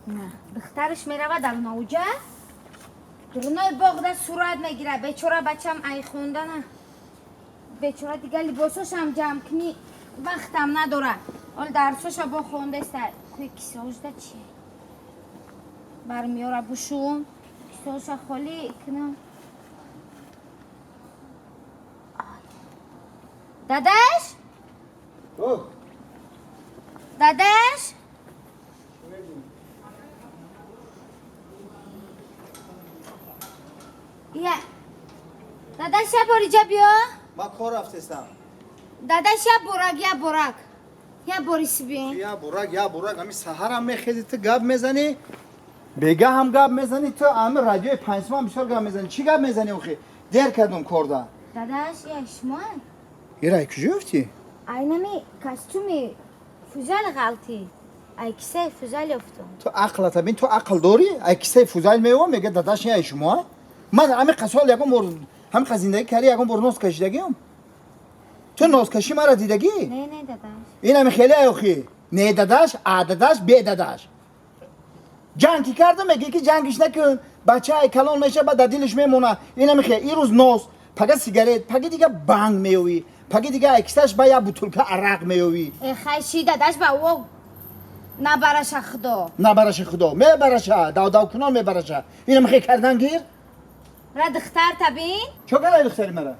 Духтараш мерава дар навҷа, дурунои боғда сурат мегира. Бечора бачам ай хондана. Бечора дига либосошам ҷамъ кунӣ вақтам надора. Ол дарсоша бо хондаста. Куи кисоожда чи? Бармиёра бушум. Кисооша холӣ кунам. Дадаш? Дадаш? Я. Дадаш, я бор иҷа биё. Ман кор рафтестам. Дадаш, я борак, я борак. Я бориси биё. Я бурак, я бурак, ами саҳарам мехези ту гап мезанӣ, бега ҳам гап мезанӣ, ту ами радиои панҷсумам бисёр гап мезанӣ. Чӣ гап мезанӣ охи? Дер кардум корда. Дадаш, я шумо? Ира куҷо ёфтӣ? Айнами костюми Фузал ғалтӣ. Ай кисаи Фузал ёфтум. Ту ақлата бин, ту ақл дорӣ? Ай кисаи Фузайл меёвам, мега дадаш ай шумо? Ман ами қасол ягон бор ҳами қа зиндагӣ кардӣ, ягон бор нос кашидагиам? Ту носкашӣ мара дидагӣ? Не, не, дадаш. Ин ами хеле ай охи. Не дадаш, а дадаш, бе дадаш. Ҷанг ки кардам, мегӣ ки ҷангиш накун, бача ай калон меша, баъд дар дилиш мемона. Ин ами хеле ин рӯз нос, пага сигарет, паги дига банг меёвӣ, паги дига ай кисаш ба як бутулка арақ меёвӣ. Э, хай ши дадаш ба о набараша худо. Набараша худо, мебараша, давдавкунон мебараша. Ин ами хеле кардан гир? Ра духтар табин? Чо кардай духтари мара?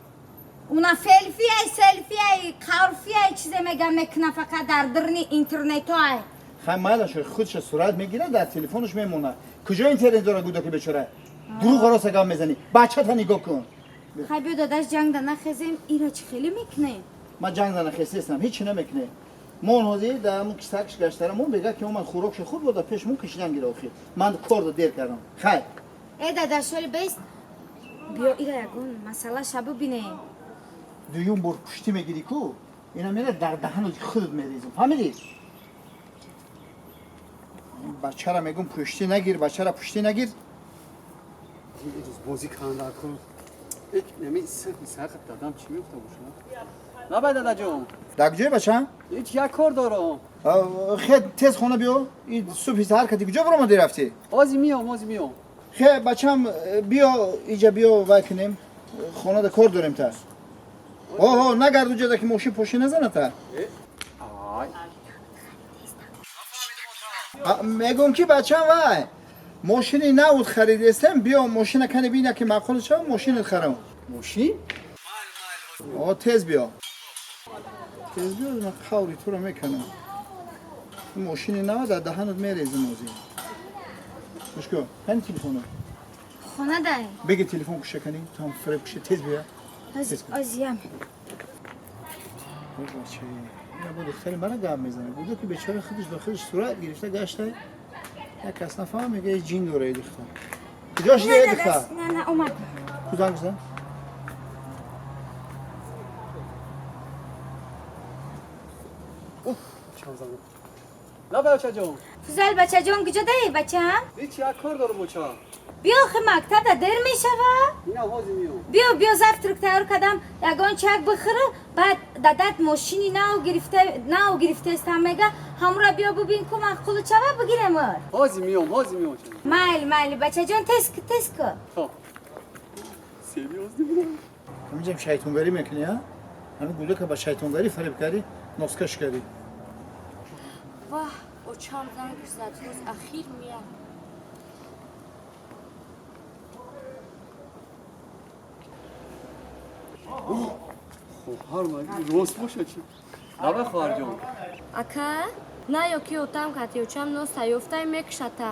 Уна фелфи ай, селфи ай, қарфи ай чизе мегам мекуна фақат дар дурни интернето ай. Хай майлаш худша сурат мегирад, дар телефонаш мемона. Куҷо интернет дора гудаки бечора? Дурӯғ роста гап мезанӣ. Бачата нигоҳ кун. Хай биё дадаш ҷанг да нахезем, ира чӣ хеле мекунем? Ман ҷанг да нахестестам, ҳеч чи намекунем. Мо ҳозир дар ҳамун кисакш гаштара мо бега ки ман хӯрокшо хӯрд бода пеш мон кашидан гира охир. Ман кор да дер кардам. Хай. Э дадаш ҳоли бест. Биё ира ягон масъала ша бибинем. Дуюм бор пуштӣ мегирӣ ку? Ина мера дар даҳану худат мерезам. Фаҳмидӣ? Бачара мегум пуштӣ нагир, бачара пуштӣ нагир. Бозӣ канда кун. Нами сахт дадам чӣ мегуфта бошам? Лабай дадаҷон. Дар куҷое бача? Ҳеч як кор дорам. Хе тез хона биё. И субҳи саҳар кади куҷо баромадӣ рафтӣ? Ҳозир миём, ҳозир миём. Хе бачам биё иҷа биё вай кунем. Хонада кор дорем та. Оҳо, нагард уҷада ки мошин поши назана та. Ай. Мегум ки бачам вай. Мошини навуд харидестем, биё мошина кане бина ки маъқул шава, мошинат харам. Мошин? О, тез биё. Тез биё, ман қаври туро мекунам. Мошини нав дар даҳанат мерезам озӣ. Мушко, кани телефоно? Хона дай. Беги телефон куша кани, там фреб куша, тез биё. Озиям. Я бо духтари мара гап мезанад. Буда ки бечора худаш ба худаш сурат гирифта гашта. Як кас нафаҳм мега ҷин дора духтар. Куҷо шида духтар? Не, не, омад. Ку занг зад? Чанд занг? Лабай бачаҷон. Фузал бачаҷон куҷо даи бачам? Ҳеч як кор дорам боча. Биё хи мактаб да дер мешава? Ина ҳозир миём. Биё, биё завтрак тайёр кардам, ягон чак бихӯр, баъд дадат мошини нав гирифта, нав гирифтаестам мега, ҳамура биё бибин ку маъқулу чава бигирем. Ҳозир миём, ҳозир миём. Майли, майли бачаҷон, тез ку, тез ку. Хоб. Серьёзно будам? Ҳаминҷам шайтонгарӣ мекунӣ, а? Ҳамин гудака ба шайтонгарӣ фареб кардӣ, носкаш кардӣ. Ваҳ, очам занг зад, рӯз ахир меяд. Хоҳар ман рост боша чӣ? Лабай хоҳарҷон. Ака, на ё ки отам кати очам нос таёфтай мекушата.